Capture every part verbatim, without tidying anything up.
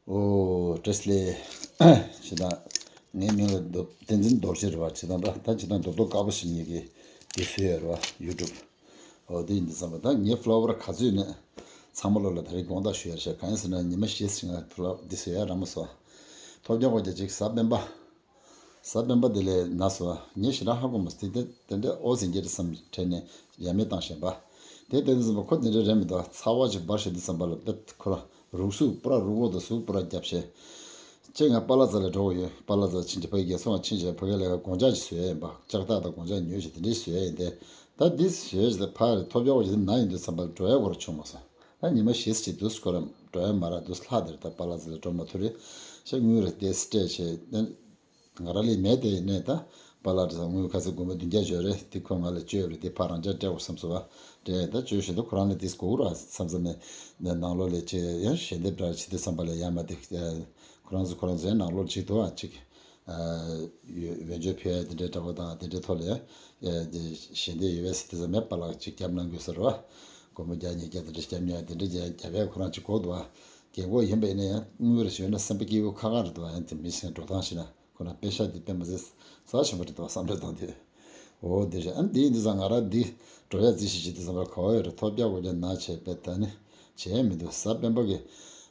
ཨོ་བཀྲ་ཤིས་བདེ་ལེགས། ད་ངའི་མིང་ལ་རྡོ་བསྟན་འཛིན་རྡོ་རྗེ་རེད་བ། ད་ད་ད་ད་རྡོག་རྡོག་དཀར་པོ་ཞིག་ཉིད་ཀྱི་འདི་བཟོས་ཡོད་རེད་བ། ཡུ་ཊུབ། ཨོ་དེ་ཡིན་དུས་ཙམ་པ་ད་ངའི་ཕོ་ལོ་ཝར་ག་ཚོད་ནས་ཚང་མ་ལོ་ལ་ད་རེས་དགོངས་དག་ཞུ་ཡ་རེད་ཤག་གང་ཡིན་ཟེར་ན་ཉི་མ་བཞི་ཞིག་ང་ཕོ་ལོ་ཝར་འདི་བཟོས་ཡ་རག་མ་སོང་། ཐོབ་རྒྱག་པ་རྒྱ་ཅིག་གཟའ་སྤེན་པ། གཟའ་སྤེན་པ་དེ་ལས་ན་སོང་། ངས་ཞེ་དྲག་ཧ་གོ་མ་སོང་། དེ་དེ་དེ་འདྲ་ཨོ་ཟིན་གྱི་རེད་བསམ་དྲན་ནས་ཡ་མེད་བཏང་བཞིན་པ། དེ་དེ་འདྲ་བསམ་པ་ཁོ་དེ་འདྲ་རེད་མི་འདུག་ཚ་བ་ཅིག་འབར་བཞིན་འདུག་བསམ་པ་ལ་དེ་ཁོ་རང་རུག་སུག་པུ་ར་རུག་འོ་དང་སུག་པུ་ར་རྒྱབ་བྱས། ཅེས་ང་པཱ་ལགས་རྩ་ལ་འགྲོ་དགོས་ཡོད། པཱ་ལགས་རྩ་ཕྱིན་ཅི་ཕ་གི་རྒྱལ་སོང་ང་ཕྱིན་ཅི་ཕ་གི་ལས་ཀ་དགོང་ཇག་ཅིག་བཟོས་ཡ་ཡིན་པ། ལྕགས་ཐག་དང་དགོང་ཇག་ཉོས་ཤིག་དེ་འདྲ་བཟོས་ཡ་ཡིན་ཏེ། ད་འདི་བཟོས་ཅི་ད་ཕ་རེད་ཐོབ་རྒྱག་པ་ཅིག་ན་ཡིན་དུས་བསམ་པ་ལ་འགྲོ་ཡ་གོ་ར་བྱུང་མ་སོང་། ད་ཉི་མ་བཞི་ཅིག་འདུག་ཁོ་ར་འགྲོ་ཡ་མ་རག་འདུག་ལྷག་དེར་ད་པཱ་ལགས་རྩ་ལ་འགྲོ་མ་ཐུབ་རེད། ཤ་དངུལ་རེ་དེ་སྤྲད་བྱས། ང་རང་ལས་མེད་དེ་ཡིན་ནས་ད་པཱ་ལགས་དེ་དངུལ་ཁ་ཚ་སྒོར་མོ་བདུན་བརྒྱ་ཅོག་རེད། དེ་ཁོ་ང་ལ་བཅོལ་རེད། དེ་ཕར་རང་འཇགས་སྤྲད་དགོས་བསམ་སོང་བ། དེ་ད་བཅོལ་བཞིན་དུ་ཁོ་རང་ལ་དེ་སྒོར་ར་བསམ་བསམ་ནས་ནང་ལོགས་ལས་ཅེ་ཡང་ཞལ་འདེབས་འདྲ་བྱེད་དུས་བསམ་པ་ལས་ཡ་མ་དེ་ཁོ་རང་ཚོ་ཁོ་རང་ཚོའི་ནང་ལོགས་ཅིག་ཏུ་ཨ་ཅིག་ཝེ་འཇོ་ཕེ་དེ་འདྲའི་འདྲ་པོ་དང་དེ་འདྲའི་ཐོག་ལས་ཞལ་འདེབས་ཡོད་པས་ཟེར་དུས་ཙམ་མེད་པཱ་ལགས་ཅིག་རྒྱབ་གནང་དགོས་ཟེར་བ། སྒོར་མོ་བརྒྱ་ཉིས་བརྒྱ་དེ་འདྲ་རྒྱབ་ཉོ་དེ་འདྲ་རྒྱབ་རྒྱབ་པས་ཁོ་རང་ཅིག་གོ་འདུག་བ། རྒན་གོག་ཡིན་པ་ཡིན་ན་ཡང་དངུལ་རེ་ཞུས་ན་སེམས་པ་སྐྱིད་པོ་ཁག་ཁག་རེད་འདུག་བ། ཡང་དེ་མི་སེང་འགྲོ་སྟངས་ཤེས་ན། ཁོ་རང་པེ་ཤ་དེ་དཔེ་མ་ཚད་ཚ་ཆེན་པོ་རེད་འདུག་བསམ་བློ་བཏང་དུས། འོ་དེ་རེད། ཨ་འདི་ཡིན་དུས་ཙང་ང་རང་འདི་འགྲོ་ཡ་རྩིས་ཤིག་བྱེད་དུས་ཙམ་པར་ག་བ་ཡོད་རེད། ཐོབ་རྒྱག་དགོས་ཀྱང་ན་བྱས་པས་ད་ནི་བྱས་མི་འདུག་གཟའ་སྤེན་པ་གི་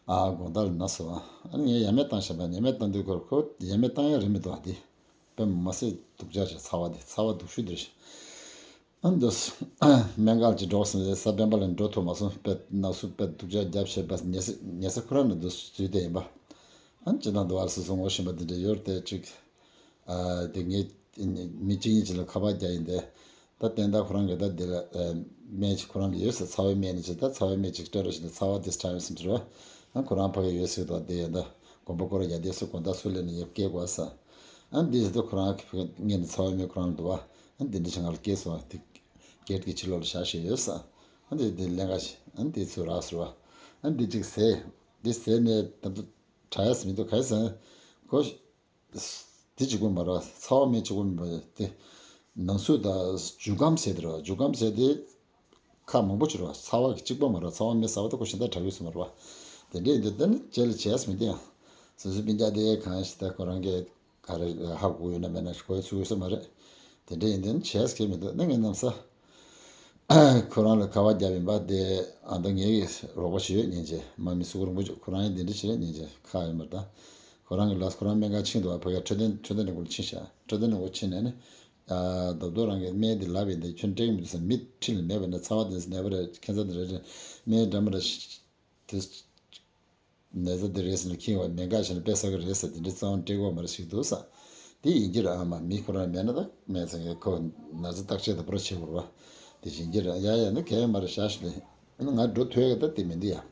ཨ་དགོང་དག་ལ་ན་སོང་། ཨ་ནི་ངས་ཡ་མེད་བཏང་བཞག་པ། ཡ་མེད་བཏང་དུས་ཁོ་ཁོ་ཡ་མེད་བཏང་ཡ་རེད་མི་འདུག་ཨ་འདི་དཔེ་མ་སྲིད་སྡུག་ཅག་རེད། ཚ་བ་འདི་ཚ་བ་སྡུག་ཤོས་འདི་རེད། ཨ་འདི་སྨན་ཁང་ཅིག་འགྲོ་སོང་ཟེར་གཟའ་སྤེན་པ་ལ་འགྲོ་ཐུབ་མ་སོང་། དཔེ་ན་ཟུག་དཔེ་སྡུག་ཅག་རྒྱབ་བྱས་པ་ཉལ་ས་ཉལ་ས་ཁོ་རང་ནས་འདུག་འཛུལ་བསྡད་ཡིན་པ། ཨ་ནི་ཅི་དང་འདུག་ཨ་སོ་སོ་ངོ་ཤེས་པ་འདི་འདྲ་ཡོད་དེ་ཅིག་ཨ་དེ་ངས་མི་གཅིག་གཉིས་ཅིག་ལ་ཁ་པར་རྒྱག་ཡིན་ཏེ། ད་བསྟན་དར་ཁོ་རང་གིས་ད་འདི་ལ་ཨ་སྨན་ཅིག་ཁོ་རང་ལ་ཡོད་ཟེར། ཚ་བའི་སྨན་ནི་ཅིག་ད་ཚ་བའི་སྨན་ཅིག་སྤྲད་རོགས་ཞེས་ད་ཚ་བ་དེ་དྲག་ཡོད་སེམས་ཟེར་བ། ཨ་ཁོ་རང་ཕ་གི་ཡོད་ཟེར་དོ། དེ་ཡ་ད་དགོན་པ་སྐོར་རྒྱག་དེ་སུ་དགོན་བདག་སུ་ལས་ནས་ཡབ་སྐྱེལ་དགོས་ས། ཨ་འདི་ཟེར་དུས་ཁོ་རང་གི་ཕ་གི་སྔོན་ནས་ཚ་བའི་སྨན་ཁོ་རང་ལ་འདུག་བ། ཨ་འདི་འདྲ་ཞིག་ང་ལ་སྐྱེལ་སོང་བ་དེ་སྐད་ཀྱི་ཕྱི་ལོགས་ལ་བཞག་བཞིན་ཡོད་ས། ཨ་འདི་འདི་ལེན་ག་ཞིག་ཨ་འདི་ཚུར་རག་ཟེར་བ། ཨ་འདི་ཅིག་ཟས། འདི་ཟས་ནས་ད་དུང་དྲག་ཡ་ཟེར་མི་འདུག་ག་ཡ་ཟེར་ན། ཁོ། དེ་གཅིག་པོ་མ་རེད། ཚ་བ་སྨན་གཅིག་པོ་མིན་པ་དེ། ནང་སུ་དང་འཇུ་སྐམ་ཟེར་དེ་རེད་བ། འཇུ་སྐམ་ཟེར་དེ་ཁག་མང་པོ་ཅིག་རེད་བ། ཚ་བ་གི་གཅིག་པོ་མ་རེད། ཚ་བ་སྨན་ཟ་བ་དེ་ཁོ་གཞན་དག་དྲག་ཡོད་སུ་མ་རེད་བ། དེ་འདྲས་ཡིན་དུས་དེ་ནི་རྗེས་ལ་བྱས་ས་མི་འདུག་ཡང་། སོ་སོའི་སྤུན་ཀྱག་དེ་གང་ཞིག་ད་ཁོ་རང་གིས་ག་རེ་ཧ་གོ་ཡོད་ན་མེད་ན་ཁོའི་ཚུགས་ཡོད་ས་མ་རེད། དེ་འདྲས་ཡིན་དུས་ནི་བྱས་ས་གལ་མི་འདུག་ནི་ངས་གནམ་ས། ཁོ་རང་ལ་ཁ་པར་བརྒྱབ་ཡིན་པ་དེ། ཨ་ད་ངའི་རོགས་པ་ཞིག་ཡོད་སྙིང་རྗེ། མ་མི་སུ་རིན་པོ་ཆེ་ཁོ་རང་ཡང་དེ་འདྲ་ཞིག་རེད་སྙིང་རྗེ་ཁག་ཡིན་པར་ད། ཁོ་རང་གི་ལགས་ཁོ་རང་སྨན་ཁང་ཕྱིན་འདུག་ཕ་གིར་འཕྲོད་བསྟེན་འཕྲོད་བསྟེན་ལས་ཁུངས་ལ་ཕྱིན་ཤག་འཕྲོད་བསྟེན་ལས་ཁུངས་ཕྱིན་ནས་ནི། ཨ་རྡོབ་རྡོབ་རང་གི་སྨན་དེ་ལབ་ཡིན་ཏེ་ཁྱོད་སྤྲད་གི་མི་འདུག་ཟེར། མི་ཁྲིད་ལ་མེད་པ་ན་ཚ་བ་དེ་ནད་པ་རེད། ཁེན་སར་དེ་རེད་རེད། སྨན་འདྲ་མི་འདྲ་དེ། ནད་ཚ་འདི་རེད་ཟེར་ནས་ཁྱིམ་པ་མེད་འགའ་ཞིག་ནས་དཔེ་ཟ་གི་རེད་ཟེར་དེ་འདྲའི་རྩ་བ་སྤྲད་དགོས་མ་རེད་ཟེར་གྱི་འདུག་ས། དེ་ཡིན་གྱི་རེད་ཨ་མ། མི་ཁོ་རང་མེད་ན་ད་མེད་ཟེར་གྱི་ཁོ་ན་ཚ་བརྟག་དཔྱད་དང་པོ་ར་བྱེད་དགོས་རེད་བ། དེ་ཡིན་གྱི་རེད། ཡ་ཡ་ནི་གལ་ཡོད་མ་རེད་ཤག་ཞུ་ལེ། ཨ་ནི་ང་འགྲོ་ཐུབ་ཡ་གི་ད་དེ་མི་འདུག་ཡ།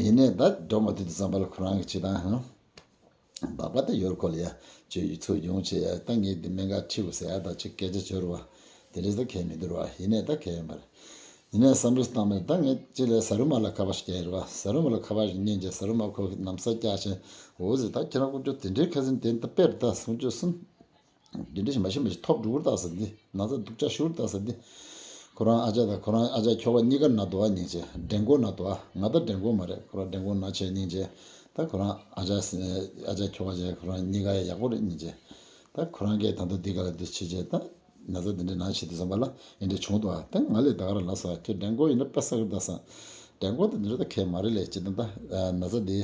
ཡིན་ནའི་ད་འགྲོ་མ་ཐུབ་དུས་ཙམ་པ་ལ་ཁོ་རང་གི་བྱེད་སྟངས་ཧང་། སྦག་སྦག་ད་ཡོད་ཁོ་ལ་ཡ། ཅོ་ཡི་ཚུར་ཡོང་བྱས་ཡ་ད་ངས་འདི་སྨན་ཁང་ཁྲིད་དགོས་ཟེར་ཡ་ད་ཅིག་སྐད་ཆ་བྱོས་རེད་བ། དེ་འདྲས་ད་གལ་མི་འདུག་རེད་བ། ཡིན་ནའི་ད་གལ་ཡོད་མ་རེད། ཡིན་ནའི་བསམ་བློ་བཏང་མེད། ད་ངས་ཅི་ལས་ཟ་རུ་མ་ལ་ཁ་པར་ཞིག་རྒྱག་ཡོད་རེད་བ། ཟ་རུ་མ་ལ་ཁ་པར་ཞིག་ཉན་རྗེས་ཟ་རུ་མ་ཁོ་གི་ནམ་ས་བཀྱག་བྱས། འོ་ཟེར། ད་ཁྱེད་རང་ཀུན་སྤྱོད་དེ་འདྲའི་ཁ་སེང་དེ་ད་དཔེར་ད་སུང་ཅོ་སུན། དེ་འདྲ་ཞིག་མ་ཤེས་མ་ཤེས་ཐོབ་འགྲོ་གི་རེད་ད་ཟེར། འདི་ན་ཚ་སྡུག་ཅག་ཤོར་ད་ཟེར། འདི་ཁོ་རང་ཨ་ཅག་དང་ཁོ་རང་ཨ་ཅག་ཁྱོ་ག་གཉིས་ཀ་ན་འདུག་ཨ་སྙིང་རྗེ། ཌེང་གོ་ན་འདུག་ཨ། ང་ད་ཌེང་གོ་མ་རེད། ཁོ་རང་ཌེང་གོ་ན་བྱས་སྙིང་རྗེ། ད་ཁོ་རང་ཨ་ཅག་ཨ་ཅག་ཁྱོ་ག་བྱས་ཁོ་རང་གཉིས་ཀ་ཡག་པོ་རེད་སྙིང་རྗེ། ད་ཁོ་རང་གིས་ད་དུང་འདི་ག་ལ་འདུག་བྱས་བྱས་ད་ན་ཚ་འདི་འདྲ་ན་བྱེད་དུས་ཙམ་པ་ལ་འདི་འདྲ་བྱུང་འདུག་ཨ། ད་ང་ལས་ད་ག་རང་ལབ་སོང་ཨ། ཁྱོད་ཌེང་གོ་ཡིན་ན་དཔེ་ཟ་གི་རེད་ད་ཟེར། ཌེང་གོ་ད་འདི་འདྲ་ད་གལ་མ་རེད་ལས་བྱེད་ད་ད་ན་ཚ་འདི་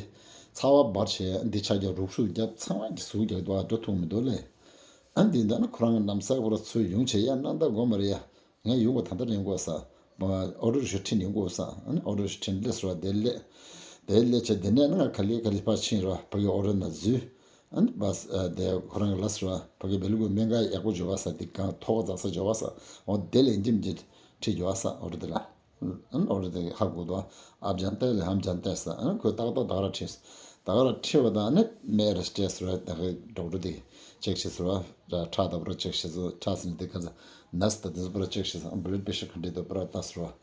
ཚ་བ་འབར་བྱས་འདི་ཆ་རྒྱག་རུག་སུག་རྒྱབ་ཚང་མ་གི་ཟུག་རྒྱག་འདུག་ཨ། འགྲོ་ཐུབ་མི་འདུག་ལས། ཨ་འདི་འདྲ་ན་ཁོ་རང་གི་ནམ་ས་ཁོ་ར་ཚུར་ཡོང་བྱས་ཡ་གནང་ད་དགོས་མ་རེད་ཡ། ངས་ཡོང་བ་ད་ལྟ་རན་དགོས་ས། ཨོ་ཏོ་རི་ཤོ་ཁྲིད་ཡོང་དགོས་ས། ཨ་ནི་ཨོ་ཏོ་རི་ཤོ་ཁྲིད་སླེབས་སོང་བ་དེ་སླེབས། དེ་སླེབས་བྱས་དེ་ནས་ང་ག་ལེ་ག་ལེ་ཕར་ཕྱིན་ར་བ་ཕ་གི་ཨོ་ཏོ་ན་འཛུལ། ཨ་ནི་བ་ས་དེ་ཁོ་རང་གི་ལ་སོང་བ་ཕ་གི་བེ་ལུ་གུ་སྨན་ཁང་ཡག་པོ་འཇོག་བ་ས་དེ་གང་ཐོག་འཛག་ས་འཇོག་བ་ས། འོ་དེ་ལས་འཇིམ་འཇིམ་ཁྲིད་འཇོག་བ་ས་ཨོ་ཏོ་དེ་ལ། ཨ་ནི་ཨོ་ཏོ་དེ་ཧ་གོ་དོ། ཨབ་ཇན་ཏེ་ལ་ཧམ་ཇན་ཏེ་ས། ཨ་ནི་ཁོས་ཏག་ཏག་ད་ག་ར་ཁྲིད། ད་ག་ར་ཁྲིད་པ་དང་ཨ་ནི་སྨན་རེ་སྤྲད་སོང་བ་ད་གི་ཌོག་ཊར་དེ་ཅེག་བྱས་སོང་བ། ཁྲག་ད་པུ་ར་ཅེག་བྱས་སོང་། ཁྲག་ཟིན་དེ་ག་ཚ་ནས་ད་དེ་ཚོ་པུ་ར་ཅེག་བྱས་སོང་། བླུད་པེ་ཤར་ག་འདྲ་འདུག་པུ་ར་ལྟ་སོང་བ།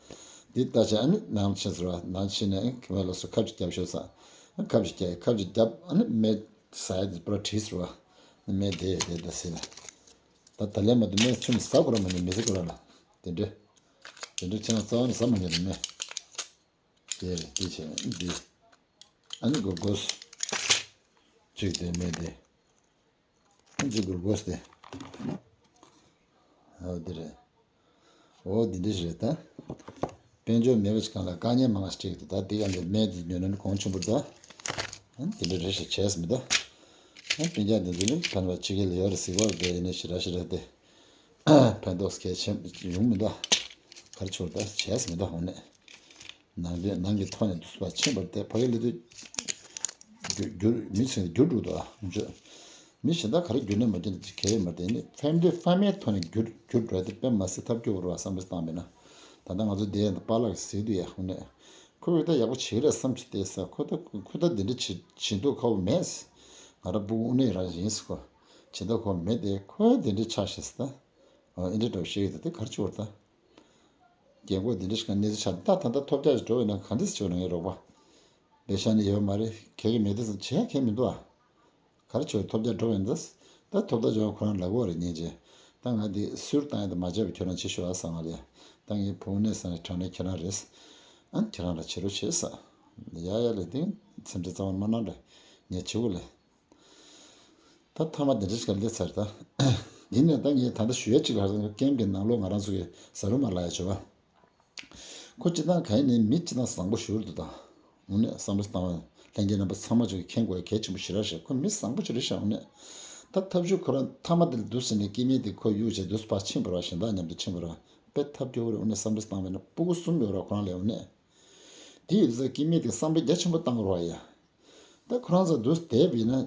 དེ་ལྟ་བྱས་ཨ་ནི་ནང་ཕྱིན་སོང་བ། ནང་ཕྱིན་ནས་ཨ་ནི་ཁྱིམ་པ་ལ་སོ་ཁབ་ཅིག་བརྒྱབ་ཤོག་ཟེར། ཨ་ནི་ཁབ་ཅིག་བརྒྱབ། ཁབ་ཅིག་བརྒྱབ་ཨ་ནི་སྨན་ཟ་ཡ་དེ་པུ་ར་བྲིས་སོང་བ། སྨན་དེ་དེ་ད་ཟེར་ལ། ད་ད་ལན་མ་གཏོགས་སྨན་ཁྱོད་ནས་ཟ་དགོས་ར་མ་ཉན་མི་ཟ་དགོས་ར་ལ། དེ་འདྲ། དེ་འདྲ་ཁྱེད་རང་རྩ་བ་ནས་ཟ་མ་ཉན་ར་སྨན། དེ་རེད། དེ་བྱས་ནས་འདི། ཨ་ནི་གུར་གོས་གཅིག་དེ་མེད་དེ། ཨ་ནི་གུར་གོས་དེ། ཨོ་དེ་རེད། ཨོ་དེ་འདྲ་ཞིག་རེད་ད། དཔལ་འབྱོར་མེད་པ་ཞིག་གང་ལ་དཀའ་ངལ་མང་ང་ཞིག་འཕྲད་ཀྱི་འདུག་ད་དེ་ག་ལས་སྨན་དེ་ཉོ་ན་ནི་གོང་ཆེན་པོ་རེད་ད། ཨ་ནི་དེ་འདྲ་རེད་ཞེས་བྱས་སོང་མི་ད། ཨ་ནི་སྤུན་ཀྱག་འདི་ཚོ་ནི་ཕན་པ་ཕྱི་རྒྱལ་ལ་ཡོད་རེད་ཟེར་བ་དེ་ཡིན་ནི་ཞེ་དྲག་ཞེ་དྲག་དེ། ཕན་ཐོགས་གལ་ཆེན་ཡོང་མི་འདུག་ག་རེ་བྱུང་ད་བྱས་མི་འདུག་འོང་ནས། ནང་དེ་ནང་གི་ཐོག་ནས་དུས་པ་ཕྱིན་པར་བལྟས་ཕ་གི་ལ་དུས་རྒྱུ་རྒྱུ་མི་ཚེ་འགྱུར་འགྲོ་འདུག་ཨ། མི་གཞན་དག་ག་རེ་རྒྱུ་ནས་མ་རྒྱུ་ནས་གལ་མ་རེད་ནི་ཕན་བདེ་ཕ་མའི་ཐོག་ནས་འགྱུར་འགྱུར་འགྲོ་དེ་དཔེ་མ་སྲིད་ཐབས་སྐྱོ་བོ་རེད་བསམ་བློ་བཏང་མེད་ན། ད་ལྟ་ང་ཚོ་དེ་ཡང་པཱ་ལགས་ཟེར་དུས་ཡ་འོང་ནས། ཁོས་ད་ཡག་པོ་བྱེད་རེད་བསམ་གྱི་བལྟས་ས་ཁོ་ད་ཁོ་ད་འདི་འདྲ་བྱེད་བྱེད་འདུག་ཁོ་མེད། ང་རང་སྤུ་གུ་དངོས་གནས་རང་ཡིན་ཟེར་ཁོ། བྱེད་འདུག་ཁོ་མེད་དེ་ཁོ་འདི་འདྲ་ཆགས་ཤེས་ད། ཨ་འདི་འདྲ་འགྲོ་ཤེས་ཀྱི་ད་དེ་གར་བྱོར་ད། རྒན་གོག་འདི་འདྲ་ཞིག་ག་གནས་ཚུལ་ཆགས་ད་ད་ལྟ་ཐོབ་རྒྱག་འགྲོ་བས་ན་ག་འདྲ་བྱོས་ན་ངའི་རོགས་པ། པེ་ཤ་ནི་ཡོད་མ་རེད་གལ་གི་མེད་དེ་བྱས་གལ་མི་འདུག་ཨ། ག་རེ་བྱོས་ཐོབ་རྒྱག་འགྲོ་བས་ན་ད་ཐོབ་ད་བྱོས་ཁོ་རང་ལ་གོ་རེ་ཉན་རྗེས། ད་ང་འདི་སུར་བཏང་ཡ་ད་མ་བྱས་པ་ཁྱོད་རང་ཅི་ཤོད་ཨ་ས་ང་ལས། ད་ངའི་བུ་གནས་ས་ནས་དྲང་ནས་ཁྱེད་རང་རེད། ཨ་ཁྱེད་རང་ལ་བྱེད་རོགས་བྱེད་ས། ཡ་ཡ་ལས་དེ་སེམས་ཁྲལ་རྩ་བ་མ་གནང་རེད། ངས་བྱེད་དགོས་ལས། ད་ཐ་མ་དེ་འདྲ་ཞིག་སླེབས་ཚར་ད། ཡིན་ནའི་ད་ངས་ད་ལྟ་ཞུ་ཡ་གཅིག་ལ་ཀེམ་གྱི་ནང་ལོགས་ང་རང་ཚོ་གི་ཟ་རུ་མ་ལ་ཡ་བྱོས་པ། ཁོ་སྤྱི་བཏང་ག་ཡིན་ནའི་མི་སྤྱི་བཏང་བཟང་པོ་ཞུ་རུ་འདུག་ད། དངོས་གནས་བསམ་བློ་བཏང་བ་ལྷན་རྒྱས་རྣམ་པ་ཚང་མ་ཚོ་གི་མཁྱེན་དགོས་ཡ་གལ་ཆེན་པོ་ཞེ་དྲག་ཞིག་ཁོ་མི་བཟང་པོ་ཞིག་རེད་ཤག་དངོས་གནས། ད་ཐབས་ཇུས་ཁོ་རང་ཐ་མ་དེ་ལ་འདུག་ཟེར་ནས་སྐྱེ་དམན་དེ་ཁོ་གཡུག་བྱས་འདུག་ཕར་ཕྱིན་པ་རེད་བ་གཞན་དག་མཉམ་དུ་ཕྱིན་པ་རེད་བ་དཔེ་ཐབས་སྐྱོ་བོ་རེད་དངོས་གནས་བསམ་བློ་བཏང་བས་ན་སྤུ་གུ་གསུམ་ཡོད་རེད་བ་ཁོ་རང་ལ་དངོས་གནས། དེ་ཡོད་ཙང་སྐྱེ་དམན་དེ་བསམ་བློ་རྒྱ་ཆེན་པོ་བཏང་དགོས་རེད་བ་ཡ། ད་ཁོ་རང་ཚོ་འདུག་བསྡད་པ་ཡིན་ན།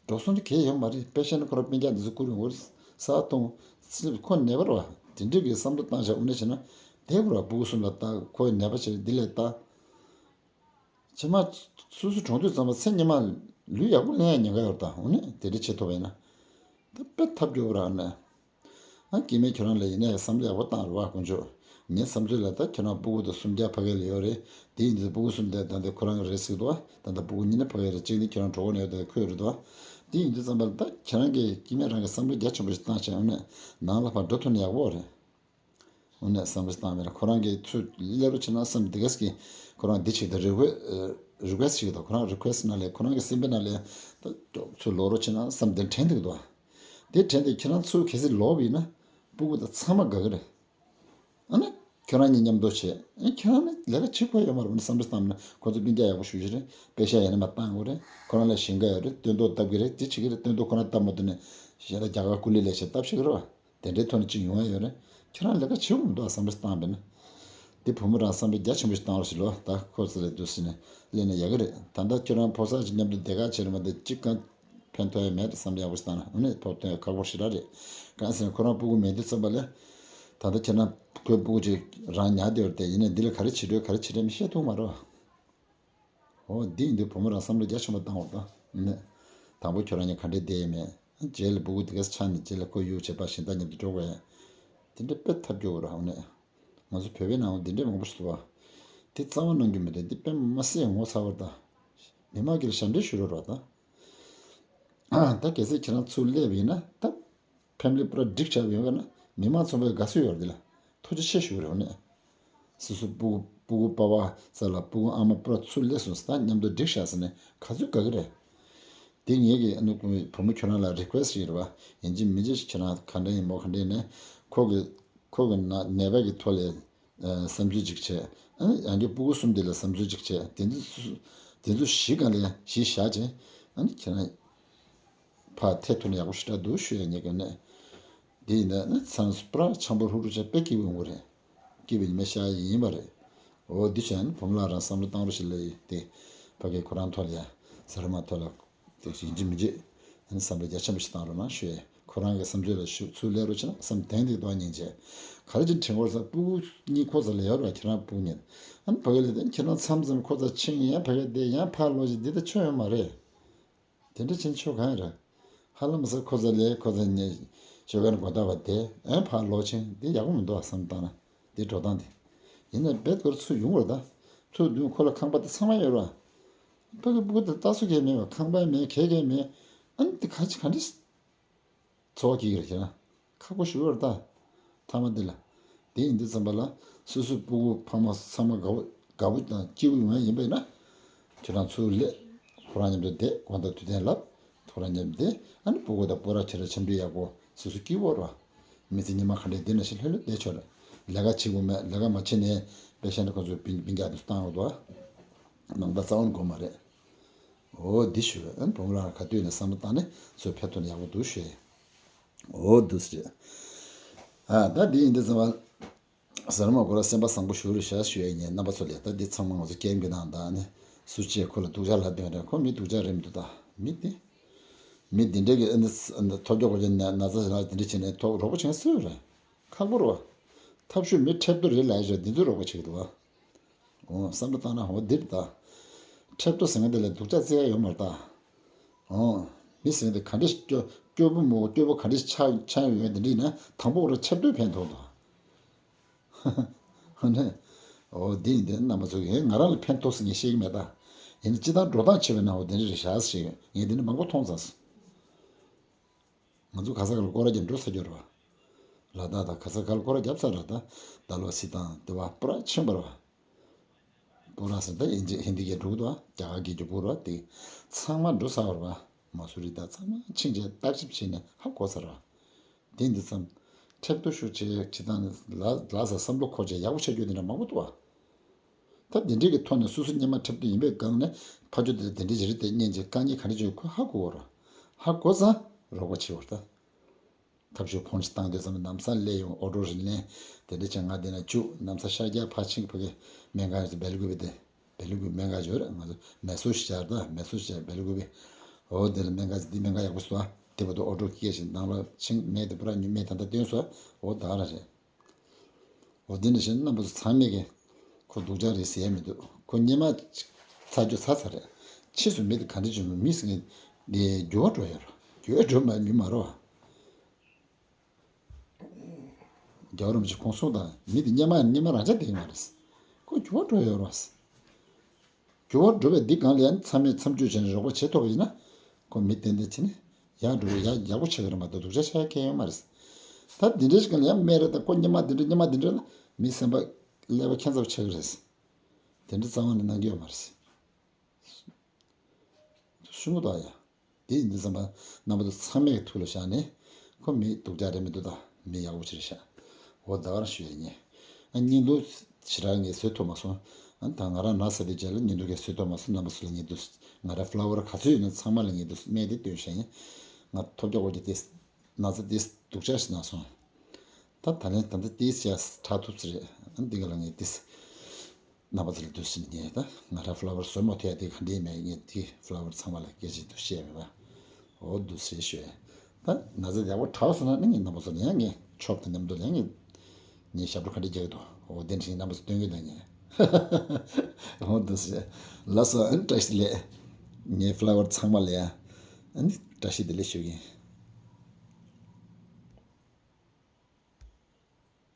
འགྲོ་སོང་དེ་གས་ཡོད་མ་རེད་དཔེ་བཤད་ན་ཁོ་རང་སྤུན་ཀྱག་འདི་ཚོ་བསྐུར་ཡོང་གི་རེད་ས་གཏོང་། ཁོ་ནད་པ་རེད་བ་དེ་འདྲ་གི་བསམ་བློ་བཏང་བྱས་དངོས་གནས་བྱས་ན་བསྡད་དགོས་རེད་བ་སྤུ་གུ་གསུམ་ལ་ལྟ་ཁོའི་ནད་པ་བྱས་འདི་ལས་ལྟ། ཕྱི་མ་སོ་སོ་གྲོངས་དུས་ཙམ་པ་ཚེ་སྔོན་མ་ལུས་ཡག་པོ་ལེན་ཡ་ཉེན་ཁ་ཡོད་རེད་ད་དངོས་གནས་དེ་འདྲ་བྱེད་ཐུབ་པ་ཡིན་ན། ད་དཔེ་ཐབས་སྐྱོ་བོ་རེད་ཨ་ནི། ཨ་སྐྱེ་དམན་ཁྱོད་རང་ལ་ཡིན་ནའི་བསམ་བློ་ཡག་པོ་བཏང་རོགས་ཨ་དཀོན་མཆོག་ངའི་བསམ་ཚུལ་ལ་ད་ཁྱོད་རང་སྤུ་གུ་དང་སུམ་བརྒྱ་ཕ་གི་ལ་ཡོད་རེད། དེ་ཡིན་དུས་སྤུ་གུ་གསུམ་དེ་ད་ལྟ་ཁོ་རང་གི་རེད་ཟེར་གི་འདུག་ཨ། ད་ལྟ་སྤུ་གུ་གཉིས་ནི་ཕ་གི་རེད་གཅིག་ནི་ཁྱོད་རང་གྲོགས་པོ་ནས་ཡོད་དེ་ཁོས་རེད་འདུག་ཨ། དེ་ཡིན་དུས་ཙམ་པ་ལ་ད་ཁྱེད་རང་གི་སྐྱེ་དམན་རང་གི་བསམ་བློ་རྒྱ་ཆེན་པོ་ཞིག་བཏང་བྱས་ཨ་ནི་ནང་ལ་ཕར་འགྲོ་ཐུབ་ན་ཡག་པོ་རེད། དངོས་གནས་བསམ་བློ་བཏང་མེད་ལ་ཁོ་རང་གིས་ཚུར་སླེབས་རོགས་བྱེད་ན་བསམ་འདི་གས་ཀྱིས་ཁོ་རང་འདི་ཅིག་ད་རི་ཀུ་རི་ཀུ་ཨེ་སི་ཊི་ཞིག་དང་ཁོ་རང་རི་ཀུ་ཨེ་སི་ཊི་ནང་ལས་ཁོ་རང་གི་སེམས་པའི་ནང་ལས་ད་ཚུར་ལོག་རོགས་བྱེད་ན་བསམ་འདི་དྲན་འདུག་དོ། དེ་དྲན་དུས་ཁྱེད་རང་ཚུར་གལ་སྲིད་ལོག་པ་ཡིན་ན་སྤུ་གུ་དང་ཚང་མ་དགའ་གི་རེད། ཨ་ནི་ཁྱོད་རང་གཉིས་མཉམ་དུ་བྱེད་ཨ་ཁྱེད་རང་ནི་ལས་ཀ་བྱེད་དགོས་ཡོད་མ་རེད་བསམ་བློ་བཏང་ན་ཁོ་ཚོ་སྤུན་ཀྱག་ཡག་པོ་ཞུ་ཞུ་རེད་པེ་ཤ་ཡང་ན་མ་བཏང་དགོས་རེད་ཁོ་རང་ལ་ཞེན་ཁ་ཡོད་རེད་སྟོན་ཐོག་བཏབ་གི་རེད་དེ་བྱེད་གི་རེད་སྟོན་ཐོག་ཁོ་རང་བཏབ་མ་ཐུབ་ནས་གཞན་ལ་རྒྱ་གར་ཀུ་ལི་ལས་བྱེད་སྟབས་ཤེས་གི་རེད་བ། དེ་འདྲའི་ཐོག་ནས་ཅིག་ཡོང་ཡ་ཡོད་རེད། ཁྱེད་རང་ལས་ཀ་བྱེད་འོང་འདུག་བསམ་བློ་བཏང་བས་ན། འདི་བུ་མོ་རང་བསམ་བློ་རྒྱ་ཆེན་པོ་ཞིག་བཏང་རོགས་ཞེས་ལོ་ད་ཁོ་ཚོ་ལས་འདུག་ཟེར་ནས་གླེང་ན་ཡག་གི་རེད། ད་ལྟ་ཁྱོད་རང་ཕོ་གསར་ཅིག་མཉམ་དུ་བསྡད་ག་བྱེད་རེད་མ་གཏོགས་གཅིག་གང་ཕན་ཐོགས་ཡ་མེད་བསམ་བློ་ཡག་པོ་ཞིག་བཏང་ན་འོ་ནས་ཕོག་ཐོན་ཡ་ཁག་པོ་ཞེ་དྲག་རེད། གང་ཟེར་ན་ཁོ་རང་སྤུ་གུ་མེད་དུས་ཙམ་པ་ལས། ད་ལྟ་ཁྱེད་རང་ཁོའི་སྤུ་གུ་ཅིག་རང་ཉར་བསྡད་ཡོད་རེད་དེ་ཡིན་ནའི་འདི་ལ་ག་རེ་བྱེད་འགྲོ་ག་རེ་བྱེད་རེད་མི་ཤེས་ཐུབ་མ་རེད། འོ་འདི་ཡིན་དུས་བུ་མོ་རང་བསམ་བློ་རྒྱ་ཆེན་པོ་བཏང་བ་དང་ནས། དང་པོ་ཁྱོད་རང་གཉིས་ག་འདྲས་བསྡད་ཡིན་མེད། རྗེས་ལ་སྤུ་གུ་དེ་གས་ཆགས་ནས་རྗེས་ལ་ཁོ་གཡུག་བྱེད་པ་གཞན་དག་མཉམ་དུ་འགྲོ་དགོས་ཡ། དེ་འདྲ་དཔེ་ཐབས་སྐྱོ་བོ་རང་ནས། ང་ཚོ་བོད་པའི་ནང་འདི་འདྲས་མང་པོ་ཞིག་འདུག་བ། དེ་རྩ་བ་གནང་རྒྱུ་མེད་དེ་འདི་དཔེ་མ་སྲིད་ངོ་ཚ་བར་དང་། མི་མང་གིས་ཞབས་འདྲེན་ཞུ་རོགས་ར་དང་། ད་གལ་སྲིད་ཁྱེད་རང་ཚུར་སླེབས་ཡིན་ན་ད། ཕེམ་ལི་པུ་ར་འགྲིག་ཆགས་ཡོང་བ་ན་མི་མང་ཚོ་བའི་དགའ་བསུ་ཡོད་རེད་ལ། ཐུགས་རྗེ་ཆེ་ཞུ་རེད་ནས། སོ་སོ་སྤུ་གུ་སྤུ་གུ་པ་བ་ས་ལ་སྤུ་གུ་ཨ་མ་པུ་ར་ཚུར་སླེབས་སོང་ཟེར་ད་མཉམ་དུ་འགྲིག་ཤག་ཟེར་ནས་ག་ཚོད་དགའ་གི་རེད། དེ་ངེད་ཀྱི་ཨ་ནུ་བུ་མོ་ཁྱོད་རང་ལ་རི་ཀུ་ཨེ་སི་ཊི་ཞིག་རེད་བ། ཡིན་གཅིག་མིན་གཅིག་ཁྱེད་རང་ག་འདྲ་ཡིན་མོ་ག་འདྲ་ཡིན་ནས་ཁོ་གི་ཁོ་གི་ན་ནད་པ་གི་ཐོག་ལས་བསམ་ཚུལ་ཅིག་བྱས། ཨ་ནི་ཡང་བསྐྱར་སྤུ་གུ་གསུམ་དེ་ལ་བསམ་ཚུལ་ཅིག་བྱས་དེ་ཚོ་དེ་ཚོ་གཞི་གང་ལས་གཞི་བཞག་བྱས་ཨ་ནི་ཁྱེད་རང་ཕར་ཐད་ཐུག་ན་ཡག་པོ་ཞེ་དྲག་འདུག་ཞུ་ཡ་ཉེ་གི་ནས། དེ་ཡིན་ན་ནི་ཚང་སྤུ་ར་ཆང་པོ་ཧུ་རུ་ཆ་དཔེ་སྐྱིད་པོ་ཡོང་གི་རེད། སྐྱིད་པའི་ཉི་མ་ཤར་ཡི་ཡིན་པ་རེད། འོ་འདི་བྱས་ན་བུ་མོ་ལགས་རང་བསམ་བློ་བཏང་རོགས་ཞེས་ལབ་ཡི་དེ་ཕ་གི་ཁོ་རང་ཐོག་ལ་ཡ་ཟ་ར་མ་ཐོག་ལ་དེ་ཡིན་གཅིག་མིན་གཅིག་ཨ་ནི་བསམ་བློ་རྒྱ་ཆེན་པོ་ཞིག་བཏང་རོགས་གནང་ཞུ་ཡས་ཁོ་རང་གི་བསམ་ཚུལ་ལ་ཞུ་ཚུར་སླེབས་རོགས་བྱས་ན་བསམ་གཏན་གཏན་གཏོང་སྙིང་རྗེ། ག་རེ་ཅིག་དྲན་གོ་ས་སྤུ་གུ་གཉིས་ཁོ་ཚོ་ལ་ཡོད་ར་ཁྱེད་རང་སྤུ་གུ་གཉིས་ཨ་ནི་ཕ་གི་ལ་དེ་ཁྱེད་རང་མཚམས་མཚམས་ཁོ་ཚོ་ཕྱིན་ཡང་ཕ་གི་དེ་ཡང་ཕར་ལོག་ཅིག་འདི་ལྟ་ཆོ་ཡོད་མ་རེད། དེ་འདྲ་ཕྱིན་ཆོ་གང་ཡིན་རེད། ཧ་ལམ་ས་ཁོ་ཚོ་ལས་ཁོ་ཚོ་ཉེ་ཤོད་མཁན་གོ་ད་བ་དེ་ཨེ་ཕར་ལོག་ཕྱིན་དེ་ཡག་པོ་མི་འདུག་བསམ་བཏང་ན་དེ་འགྲོ་སྟངས་དེ། ཡིན་ན་རྦད་དགོས་ཚུར་ཡོང་བར་ད། ཚུར་བདུན་ཁོ་ལ་ཁང་པ་དེ་ཚང་མ་ཡོད་ར། ཕ་གི་སྤུ་གུ་དེ་ལྟ་སུ་གས་མེད་བ་ཁང་པ་མེད་གས་གས་མེད། ཨ་ནི་དེ་ག་ཅི་ག་འདྲ། འཚོ་བ་སྐྱེལ་གྱི་རེད་ཁྱེད་རང་། ཁག་པོ་ཞུ་བར་ལྟ། མཐའ་མ་འདི་ལ། དེ་ཡིན་དུས་ཙམ་པ་ལ་སོ་སོའི་སྤུ་གུ་ཕ་མ་ཚང་མ་དགའ་པོ་དགའ་པོ་དང་སྐྱིད་པོ་ཡོང་ཡ་ཡིན་པས་ན། ཁྱེད་རང་ཚུར་སླེབས། ཁོ་རང་མཉམ་དུ་བསྡད། དགོང་དག་དུས་དྲན་ལབ། ཁོ་རང་མཉམ་དུ་བསྡད། ཨ་ནི་སྤུ་གུ་དང་སྤུ་ར་ཁྱེད་རང་འཆམ་མཐུན་ཡག་པོ་སོ་སོ་སྐྱིད་པོ་རོ། མི་ཚེ་སྔོན་མ་ག་འདྲས་འདི་ནང་བཞིན་ལྷོད་ལྷོད་བསྡད་ཆོག་རེད། ལས་ཀ་བྱེད་དགོས་མེད། ལས་ཀ་མ་བྱེད་ནས་པེ་ཤན་ཁོ་ཚོ་སྤུན་སྤུན་ཀྱག་དེ་ཚོ་བཏང་ཡོད་དོ། ནང་ད་རྩ་བ་ནས་དགོས་མ་རེད། འོ་འདི་ཞུ། ཨ་ནི་བུ་མོ་ལགས་ག་དུས་ནས་བསམ་བློ་བཏང་ནས་ཚུར་ཕེབས་ཐུབ་ན་ཡག་པོ་འདུག་ཞུ། འོ་འདུག་ཟེར། ཨ་ད་འདི་ཡིན་དུས་ཙམ་པ། གཟར་མ་གོ་ར་སེམས་པ་བཟང་པོ་ཞུ་རེ་བཞག་ཞུ་ཡ་ཡིན། རྣམ་པ་ཚོ་ལས་ད་འདི་ཚང་མ་ང་ཚོ་སྐྱེ་ངན་ནང་ད་ནི་སུ་གཅིག་ཁོ་ལ་སྡུག་ཅག་ལབ་དོན་རེད། ཁོ་མི་སྡུག་ཅག་རེད་མི་འདུག་ད་མི་དེ། མི་འདི་འདྲས་ཀྱི་ཨ་ནི་ཨ་ནི་ཐོབ་རྒྱག་གོ་ཅན་ན་ན་ཚ་ཞིག་ལ་འདི་འདྲས་བྱས་ནས་ཐོབ་རོགས་པ་བྱེད་སྲོལ་རེད། ཁག་པོ་རེད་བ། ཐབས་ཤུགས་མི་ཁྲེབ་ཏོ་རེད་ལབ་ཡ་ཞོ་འདི་ཚོ་རོགས་པ་བྱེད་ཀྱི་འདུག་བ། འོ་བསམ་བློ་བཏང་ན་འོ་འདིར་ད། ཁྲེབ་ཏོ་ཟེར་མཁན་དེ་ལ་སྡུག་ཅག་བརྩི་ཡ་ཡོད་མ་རེད་ད། འོ། མི་ཟེར་མཁན་དེ་ག་འདྲས་སྐྱོ་སྐྱོ་པོ་མོ་སྐྱོ་པོ་ག་འདྲས་ཆགས་ཆགས་ཡོད་མཁན་དེ་འདྲས་ན་དང་པོ་ར་ཁྲེབ་ཏོས་ཕན་ཐོགས་དང་། འོ་ནས། འོ་འདི་ཡིན་དེ་རྣམ་པ་ཚོ་གིས་ང་རང་ལ་ཕན་ཐོགས་ཟེར་ངས་བཤད་ཀྱི་མེད་ད། ཡིན་ན་སྤྱི་བཏང་འགྲོ་སྟངས་བྱས་པ་ན་འོ་དེ་འདྲས་རེད་བཞག་ཟེར་ངས་དེ་འདྲས་མང་པོ་མཐོང་ཚར་སོང་། ང་ཚོ་ག་ས་ག་ལ་སྐོར་ར་རྒྱབ་འགྲོ་ས་རྒྱུ་རེད་བ། ལ་དྭགས་དང་ག་ས་ག་ལ་སྐོར་ར་རྒྱབ་ཚར་ར་ད། ད་ལོ་སི་དང་དེ་བ་པུ་ར་ཆེན་པོ་རེད་བ། པུ་ར་ཟེར་ད་ཨིན་ཇི་ཧིན་དི་སྐད་འགྲོ་གི་འདུག་བ། རྒྱ་གར་སྐད་ཀྱི་པུ་ར་དེ་ཚང་མ་འགྲོ་ཚར་བ་རེད་བ། མ་སུ་རི་དང་ཚང་མ་ཕྱིན་བྱས་བརྟག་ཞིབ་བྱས་ནས་ཧ་གོ་ཚར་བ། དེ་འདི་ཙམ། ཁྲེབ་ཏོ་ཤུགས་ཆེ་ཆེ་སྟངས་ལ་ལ་ས་བསམ་བློ་འཁོར་བྱས་ཡག་པོ་ཆགས་རྒྱུ་དེ་འདྲ་མང་པོ་འདུག་བ། ད་འདི་འདྲས་ཀྱི་ཐོག་ནས་སོ་སོ་སྔོན་མ་ཁྲེབ་ཏོ་ཡིན་པའི་སྒང་ནས་ཕ་ཆོས་དེ་དེ་འདྲས་ཅིག་རེད་དེ་སྙན་ཅིག་དཀའ་ངལ་ག་འདྲས་ཅིག་ཁོས་ཧ་གོ་བ་རེད། ཧ་གོ་ཙང་རོགས་པ་བྱེད་བར་ད། ཐབས་ཤུགས་ཕོན་ཅིག་བཏང་དུས་ཙམ་ནམ་སང་སླེབས་ཡོང་ཨོ་ཌར་རིན་ལེན་དེ་འདྲས་ཅིག་ང་དེ་ན་བཅུག་ནམ་སང་ཤར་རྒྱག་ཕར་ཕྱིན་ཕ་གི་སྨན་ཁང་ཡོད་ཚོ་སྦེལ་ཀོབ་པའི་དེ་སྦེལ་ཀོབ་སྨན་ཁང་ཡོད་རེད། ང་ཚོ་མེ་སོ་ཞིག་བྱར་ད་མེ་སོ་ཞིག་བྱར་སྦེལ་ཀོབ་པའི་འོ་དེ་ལ་སྨན་ཁང་ཅིག་འདི་སྨན་ཁང་ཡག་པོ་སོ་ཨ་དེ་བར་དུ་ཨོ་ཌར་སྐྱེལ་ཞིང་ནང་ལ་ཕྱིན་སྨན་དེ་པུ་ར་ཉུ་སྨན་ད་ལྟ་བཏོན་སོ་ཨ་འོ་ད་ར་རེད། འོ་དེ་འདྲ་བྱས་ན་རྣམ་པ་ཚོ་ཚང་མས་ཀྱི་ཁོ་སྡུག་ཅག་རེད་ཟེར་ཡ་མི་འདུག་ཁོ་སྔོན་མ་ཚར་རྒྱུ་ཚར་ཚར་རེད། ཕྱིས་སུ་མི་དེ་ག་འདྲ་བྱུང་མི་ཟེར་མཁན་དེ་འགྱུར་བ་འགྲོ་ཡ་རེད། འགྱུར་བ་འགྲོ་མ་མི་མ་རེད་བ། རྒྱལ་བ་རིན་པོ་ཆེ་གོང་གསུངས་དང་མི་དེ་སྔོན་མ་སྔོན་མ་རང་ཆ་དེ་མ་རེད། ཁོ་འགྱུར་བ་འགྲོ་ཡ་རེད་བ། འགྱུར་བ་འགྲོ་བའི་འདི་སྒང་ལ་ཡང་མཚམས་མེད་མཚམས་གཅོད་བྱས་ནས་རོགས་པ་བྱེད་ཐུབ་པ་ཡིན་ན། ཁོ་མི་ཏན་ཏན་བྱས་ནས་ཡར་འགྲོ་བའི་ཡར་ཡག་པོ་ཆགས་ཀྱི་རེད་མ་གཏོགས་སྡུག་ཅག་ཆགས་ཡ་གང་ཡང་ཡོད་མ་རེད། ད་འདི་འདྲའི་ཞིག་ལ་ཡང་སྨན་རེད་ད་ཁོ་སྔོན་མ་འདི་འདྲ་སྔོན་མ་འདི་འདྲ་ལ་མི་སེམས་པ་ཀླད་པ་ཁྱད་མཚར་པོ་ཆགས་ཀྱི་རེད། དེ་འདྲ་རྩ་བ་ནས་གནང་གི་ཡོད་མ་རེད། ཤུ་མོ་དག་ཡ། དེ་ཡིན་དུས་ཙམ་པ་རྣམ་པ་ཚོ་ཚང་མའི་ཐུགས་ལ་བཞག་ནས་ཁོ་མི་སྡུག་ཅག་རེད་མི་འདུག་ད་མི་ཡག་པོ་ཅིག་རེད་ཤག་འོ་ད་ག་རང་ཞུ་ཡ་ཡིན། ཨ་བརྙན་ཐུང་ཞེ་དྲག་ངས་བཟོས་ཐུབ་མ་སོང་། ཨ་ད་ང་རང་ན་ཚ་དེ་རྗེས་ལ་བརྙན་ཐུང་གས་བཟོས་ཐུབ་མ་སོང་རྣམ་པ་ཚོ་ལ་ངས་འདུག་ང་རང་ཕ་ལ་ཝར་ག་ཚོད་ཡོད་ན་ཚང་མ་ལ་ངས་འདུག་སྨན་དེ་སྟོན་བཞག་ཡིན། ང་ཐོབ་རྒྱག་འོག་གི་དེ་ན་ཚ་དེ་སྡུག་ཅག་ཞིག་ན་སོང་། ད་ད་ལན་ད་ལྟ་ཏིས་ཡ་དྲག་ཐུབ་ཚེ་རེད། ཨ་འདི་ག་ལ་ངས་ཏིས་རྣམ་པ་ཚོ་ལ་འདུག་ཟིན་ངས་ད་ང་ར་ཕ་ལ་ཝར་བཟོ་མ་ཐུབ་ཡ་དེ་ག་འདྲས་མེད། ངས་དེ་ཕ་ལ་ཝར་ཚང་མ་ལ་སྐད་ཆ་འདུག་བཤད་མེད་པ། འོ་འདུག་ཟེར་ཞུ་ཡ། ད་ན་ཚ་ཡག་པོ་དྲག་སོང་ན་ནི་ངས་རྣམ་པ་ཚོ་ལ་ཡང་ངས་ཆོབ་དང་མཉམ་དུ་ལ་ཡང་ངས་ངས་ཞབས་བྲོ་ག་འདྲས་རྒྱག་གི་འདུག་འོ་དེ་འདྲ་ཞིག་རྣམ་པ་ཚོ་སྟོན་གི་འདུག་ངས། འོ་འདུག་ཟེར། ལགས་སོ་ཨ་ནི་བཀྲ་ཤིས་བདེ་ལེགས། ངའི་ཕ་ལ་ཝར་ཚང་མ་ལ་ཡང་ཨ་ནི་བཀྲ་ཤིས་བདེ་ལེགས་ཞུ་གི་ཡིན།